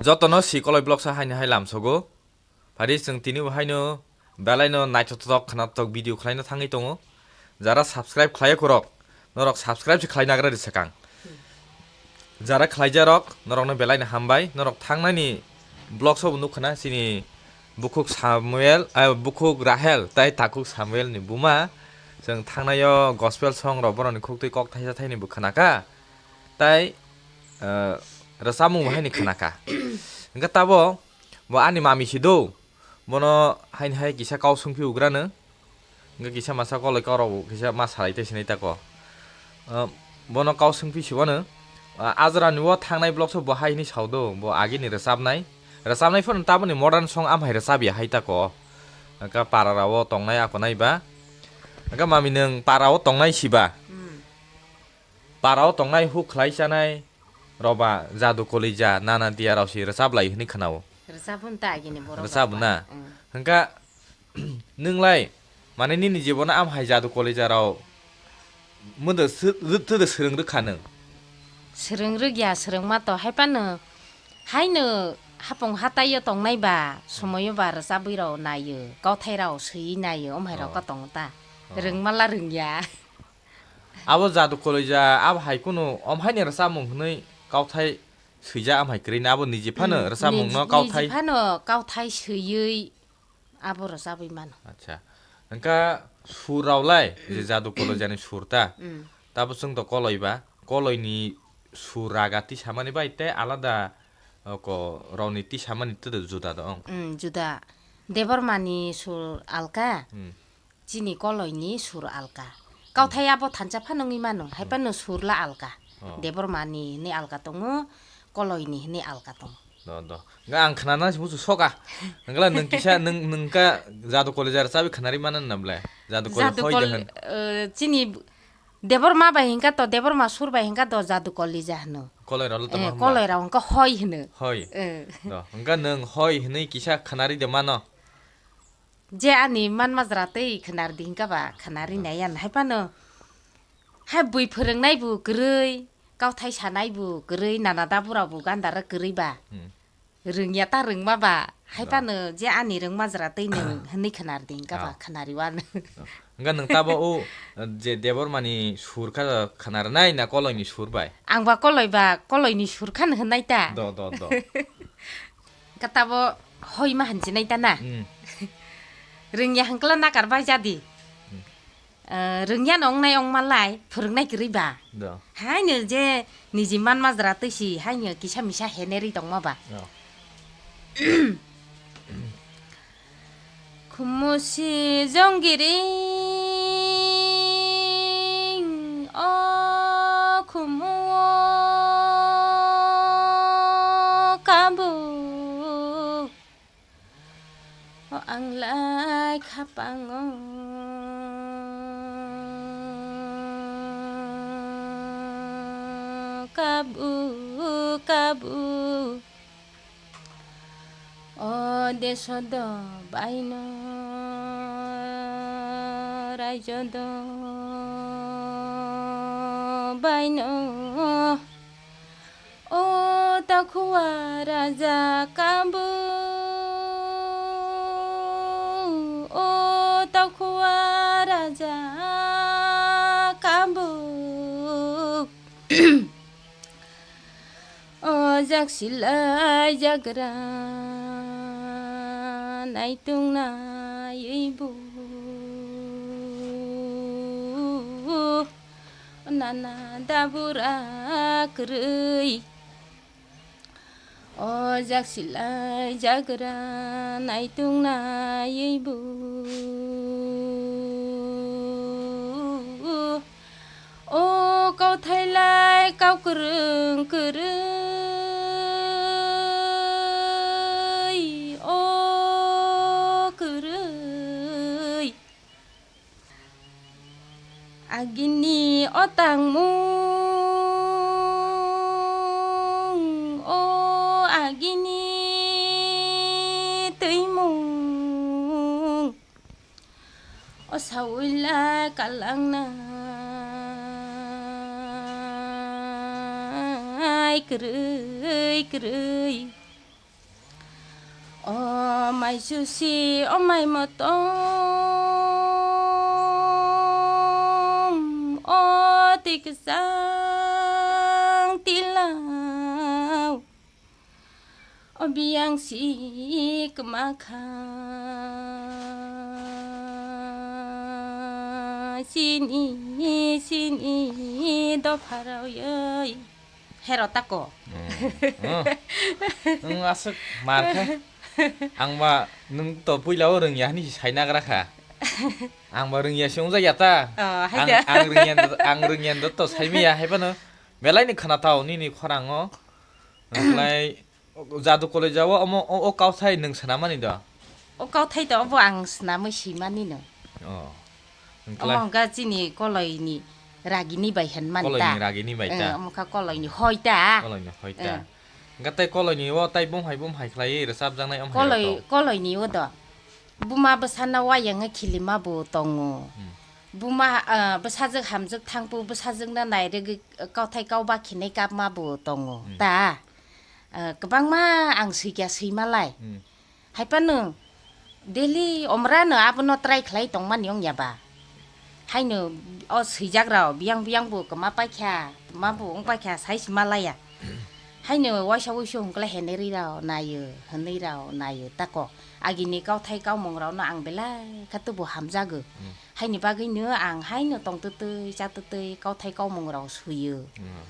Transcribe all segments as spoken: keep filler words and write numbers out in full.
Jotono si Koloi Vlogs-o haino hai lamsogo. Phari chwng tini bo haino belaino naithotok khnatok video khlaina thangwi tongo. Jara subscribe khlaiya khorok, norok subscribe se khlai nagra ri swkang. Jara khlaijarok, norokno belaino hambai. Norok thangnani vlogs-o bo nukha na chini bukhuk Samuel, eh, bukhuk Rahel tai takhuk Samuel ni buma. Chwng thangnaio gospel song rok borokni khuktwi kok thaisa thaini bo khnakha. Tai, eh, rwchapmung bo haini khnakha. Hwnkhe tabo bo ani mami si do. Bono haini hai kisa kau swngphi ugrano. Hwnkhe kisa masa koloi kau rok bo kisa ma salai tei sinai tako. Eh, bono kau swngphi si bono. Ah, ajra ni o thangnai vlogs-o bo hai hini sao do. Bo agini rwchapnai. Rwchapnai phano taboni modern song am hai rwchapya hai tako. Hwnkhe para rao tongnai ako nai ba. Hwnkhe mami nwng para o tongnai siba. Hmm. Para o tongnai huk khlai chanai roba jadu kolija nana diya rao si rwchap lai hwnwi khwnao. Rwchap hwn ta agini borok rwchap rok na. Ba. Mm. Hwnkha nwng lai mane nini jibono am hai jadu kolija rao mwdo sw-, rw-, twdo swrwng rwkha nwng. Swrwng rwgya swrwngma to hai phano haino hapung hataio tongnai ba somoio ba rwchabwi rao naio kauthai rao swiwi naio om hai rao. Oh. Ko tongo ta. Oh. Rwngmala rwngya. Abo jadu kolija, abo hai kunu om haini rwchapmung hwnwi kauthai swijak am hai kwrwi na, abo niji phano. Hmm, rwchapmung no niji, kauthai. Niji phano kauthai swiwi abo rwchapwi mano. Acha. Hwnkha sur rao lai, je jadu kolija ni sur ta. Hmm. Tabo chwng to koloi ba, koloi ni sur raga tisamani bai tei alada, o, ko rao ni tisamani tei juda do ong. Hmm, juda. Debbarma ni sur alka. Hmm. Chini koloi ni sur alka. Kauthai abo thansa phano wngwi mano, hai phano sur la alka. Oh. Debbarma ni hwnwi alka tongo, koloi ni hwnwi alka tongo. Do, do. Nga ang khna nang si musu soka. Angla nwng kisa, nwng, nwng ka jadu kolija rwchapwi khna ri mano na ble? Jadu kolija hoi de hwn. Eh, chini Debbarma bai hwnkha to, Debbarma sur bai hwnkha to jadu kolija hwno. Koloi rao lo tamo. Eh, hwnba? Koloi rao hwnkha hoi hwno. Hoi. Eh. Do. Hwnkha nwng hoi hwnwi kisa khna ri de mano. Je ani man majra tei khwnar di hwnkha ba khwna ri nai ya hai phano. Hai bui phwrwng nai bo kwrwi, kauthai sanai bo kwrwi, nana dabu rao bo ganda rw kwrwi ba. Hmm. Rwngya ta rwngma ba, hai phano je ani rwng majra tei nwng hwnwi khwnar di hwnkha ba khwna ri wano. Oh. Hwnkha nwng tabo o, je Debbarma ni sur kha khwna rwnai na koloi ni sur bai? Ang ba koloi ba, koloi ni sur khan hwnnai ta. Do, do, do. Khe tabo hoi ma hanjinai ta na? Hmm. Rwngya hwnkla nakar bai jadi. Hmm. Eh, rwngya no wngnai wngma lai, phwrwngnai kwrwi ba. Do. Haino je niji man majra twi si, haino kisa misa henerwi tongma ba. Do. Khumusi jonggiring, o khumuo kabuk, o ang lai khapango kabuk, kabuk. O deso do baino, raijo do baino, o takhua raja kabu, o takhua raja kabu. O jak silai jagra naitung naiwi bo nana dabura kwrwi. O jak silai jagra naitung naiwi bo. O kauthai lai kau kwrwng kwrwi, o kwrwi. Agini o tangmung, o agini twimung. O sawila kalangnai kwrwi kwrwi. Mai susi o mai motong, o twi kwchang tilau, o biyang si kwma kha, sini sini dopharao yoi. Hero tako. Mm. Oh. Nwng aswk mar kha. Ang ba nwng to puila o rwngya hwnwi si sai nagra kha. Ang ba rwngya se wngjak ya ta. Oh, hai Ang, da. ang rwngya ndo, ang rwngya ndo to sai maya hai phano. Belai ni khna tao nini khorang o. Wngkhlai jadu college o omo o, o kauthai nwng swnamani do. O kauthai to obo ang swnamwi swimani no. Oh. Wngkhlai Omo wngkha chini koloini ragini bai hwnmani ta. Koloini ragini bai ta. Eh, omo wngkha koloini hoi ta. Koloini hoi ta. Eh. Wngkha tei koloini o tai bumhai bumhai khlaiwi rwchapjaknai omo hai Koloi, rok to. Koloini o do. Buma bwsano wayangwi khilima bo tongo. Hmm. Buma, ah, bwsajwk hamjwk thangpu bwsajwkno nairwgwi kauthai kau bakhinai kapma bo tongo. Hmm. Ta. Ah, kwbangma ang swikha swimalai. Hmm. Hai phano daily omrano abono try khlai tongmani wngya ba? Haino o swijak rok biyang biyang bo kwma paikha, kwma bo wng paikha, sai sima laya. Haino waisa wuisu hwnkhe heneri rok naio, hwnwi rok naio tako. Agini kauthai kaumung rokno ang belai khe tubu hamjago. Hmm. Haini bagwino ang haino tongtwtwi chatwtwi kauthai kaumung rok suio. Hmm.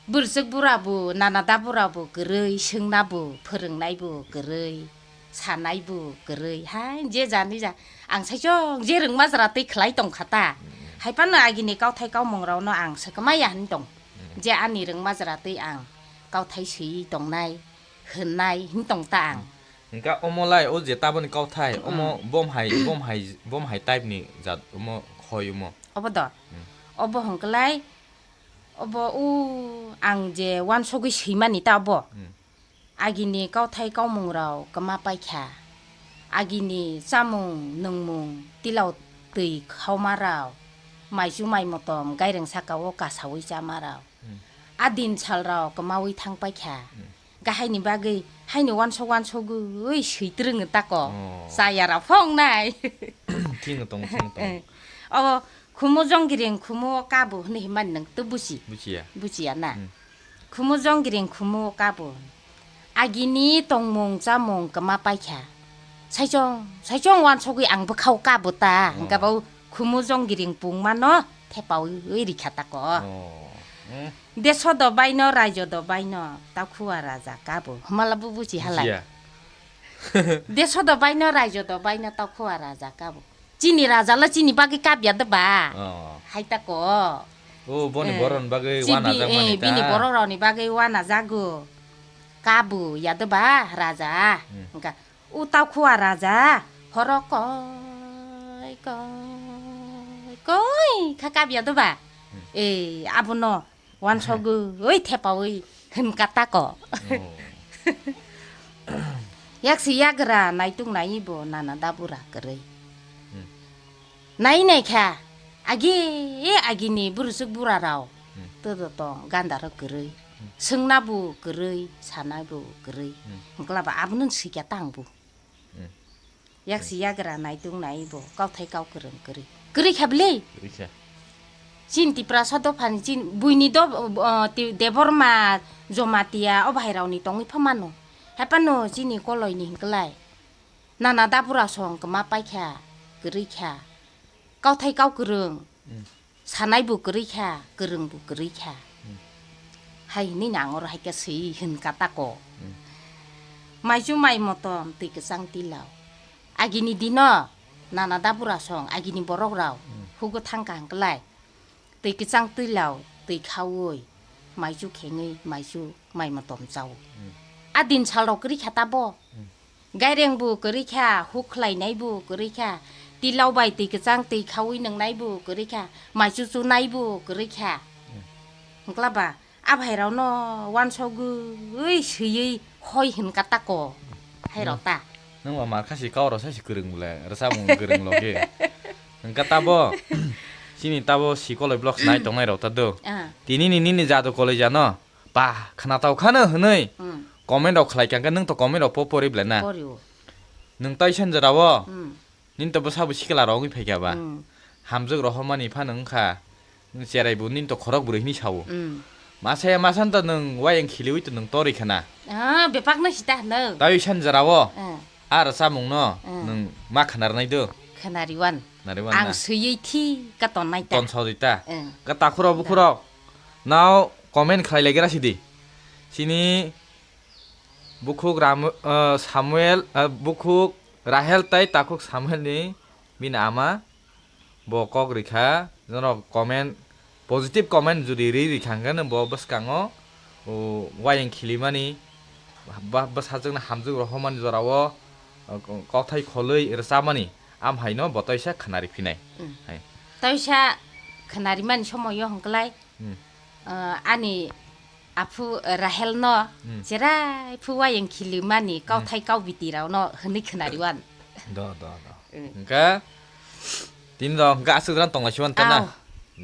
Bwrwswk bura bo, nana da bura bo kwrwi, swngna bo, phwrwngnai bo kwrwi, sanai bo kwrwi. Hai, je jani ja, ang saichung je rwngma jora twi khlai tongkha ta. Mm. Hai phano agini kauthai kaumung rokno ang swkma ya hwn tong. Mm. Je ani rwngma jora twi ang kauthai swiwi tongnai, hwnnai hwn tong ta ang. Hwnkha omo lai o je taboni kauthai, omo Mm. bom hai, bom hai, bom hai type ni jat omo khoi omo. Obo do? Mm. Obo hwnkhe lai Obo o ang je uansugwi swimani ta obo. Hmm. Agini kauthai kaumung rok kwma paikha. Agini chamung nwngmung tilau twi khauma rok, maichu mai motom gaireng saka o kasaui chama rok. Hmm. A din sal rok kwmaui thang paikha. Hmm. Gahaini bagwi haino uansuk uansugwi switrwng tako. Oh. Chaya rok phongnai. Thing tong, thing tong. Eh, obo Khumu jonggiring khumu o kabo hwnwi himani nwng tw buchi? Buchiya. Buchiya na? Hmm. Khumu jonggiring khumu o kabo. Agini tongmung chamung kwma paikha. Saichung, saichung uansugwi ang bwkhao kabo ta. Oh. Hwnkhe bo khumu jonggiring pungmano thepaui rikha tako. Oh. Hmm. Deso do baino, raijo do baino, takhua raja kabo. Hwmala bo buchi halai. Buchiya. Deso do baino, raijo do baino, takhua raja kabo. Chini raja le chini bagwi kap ya de ba? Oh. Hai ta ko. Oh, boni Eh, borok ni bagwi chi wana bi-, jak mani eh, bini ta. Borok rok ni bagwi wana jago. Kabu ya de ba raja. Hmm. Hwnkha, "O takhua raja, horok koi, koi, koi," kha kap ya de ba? Hmm. Eh, abono Wansogwi thepaui hwn kha tako. Oh. Yaksi yagra naituk naiwi bo nana dabura kwrwi. Hmm. Nai nai kha, agi agini burusuk bura rao. Hmm. Todo tong ganda rok kwrwi. Hmm. Swngna bo kwrwi, sana bo kwrwi. Hmm. Hwnkla ba abono swikha tang bo. Hmm. Yaksi yagra naitung nai bo, kauthai kau kwrwng kwrwi. Kwrwi kha bwle? Kwrwi kha. Chini Tiprasa dophani chin-, buini do, uh, ti-, Debbarma, Jamatia, o bahai raoni tongwi pha mano. Haphano chini koloini hinklai. Nana dabura song kwma paikha, kwrwi kha. Kauthai kau kwrwng. Hmm. Sanai bo kwrwi kha, kwrwng bo kwrwi kha. Hmm. Hai hinwi nang oro hai khe swi hwn kha tako. Hmm. Maichu mai motom twi kwchang tilao. Agini dino nana dabura song agini borok rao Hmm. hugo thang kha hwnkhlai. Twi kwchang tilao twi khaui maichu khengwi maichu mai motom chao. Hmm. A din sal rok kwrwi kha tabo. Hmm. Gaireng bo kwrwi kha, huk khlainai bo kwrwi kha, tilao bai twi kwchang twi khaui nwngnai bo kwrwi kha, maichu chunai bo kwrwi kha. Hmm. Hwnkla ba, a bhai rao no wansogwi swiwi hoi hwn kha tako. Hai rao Hmm. ta. Nwng ba mar kha si kau rao sai si kwrwng bole, rwchapmung kwrwng logi. Hwnkha tabo, chini tabo si koloi vlogs nai tongnai rao ta do. Ah. Tini ni nini jadu koloi jano. Ba, khna tau khano hwnwi Hmm. comment rok khlai kha, hwnkhe nwng to comment rok po pori bwle na? Pori o. Nwng tei san jora o. Hmm. Nini to bwsa bo sikla rok wngwi phaikha ba. Hmm. Hamjwk rohormani phano wngkha. Nwng cherai bo nini to khorok bwrwi hwnwi sao. Hmm. Masa ya masa to nwng wayang khiliwi to nwng torwi khana. Ah, bepakno sita hwno. Tei san jora o. Hmm. Ar chamung no Hmm. nwng ma khanarnai do. Khanariwan. Nariwan Ang na. Swiwi thi ka tonnai ta. Ton sodi ta. Hmm. Ka takhuro bukhuro. Now comment khlai lai gra sidi. Sini Bukhuk Ram-, eh, Samuel, eh, bukhuk Rahel tai takhuk Samuel ni bini ama bo kok rikha, norok comment, positive comment jodi ri rikha hwnkhe no bo bwskango, o, wayang khilimani, ba-, bwsajwkno hamjwk rohormani jorao, o, kokthai kholwi rwchapmani, am haino bo toisa khwnari phinai. Mm. Hai. Toisa khwnarimani somoio hwnkhlai, Hmm. Ah, ani aphu, eh, Rahel no Hmm. cherai phu wayang khilimani kauthai kaubiti rok no hwnwi khwnariwan. Do, do, do. Hmm. Hwnkhe tini do hwnkhe aswk jora tonglaisiwan tana. Aw.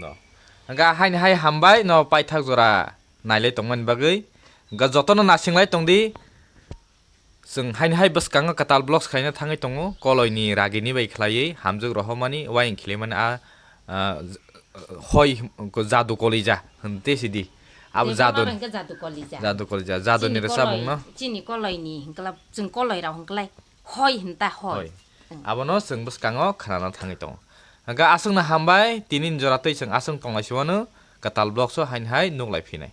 Do. Hwnkhe haini hai hambai no paithak jora nailai tongmani bagwi. Hwnkhe jotono nasinglai tongdi. Chwng haini hai bwskango kwtal vlogs khlaina thangwi tongo, koloini ragini bai khlaiwi hamjwk rohormani, wayang khilaimani a, a, j-, hoi jadu kolija hwn te sidi. Abo Tei jadu, bono hwnkhe jadu kolija. Jadu kolija, jaduni Chini rwchapmung koloi, no. Chini koloini hwnkla, chwng koloi rok hwnkhlai hoi hwn ta hoi. Hoi. Abono chwng bwskango khnana thangwi tongo. Hwnkhe aswkno hambai, tini jora twi chwng aswk tonglai siwano kwtal vlogs o haini hai nuklai phinai.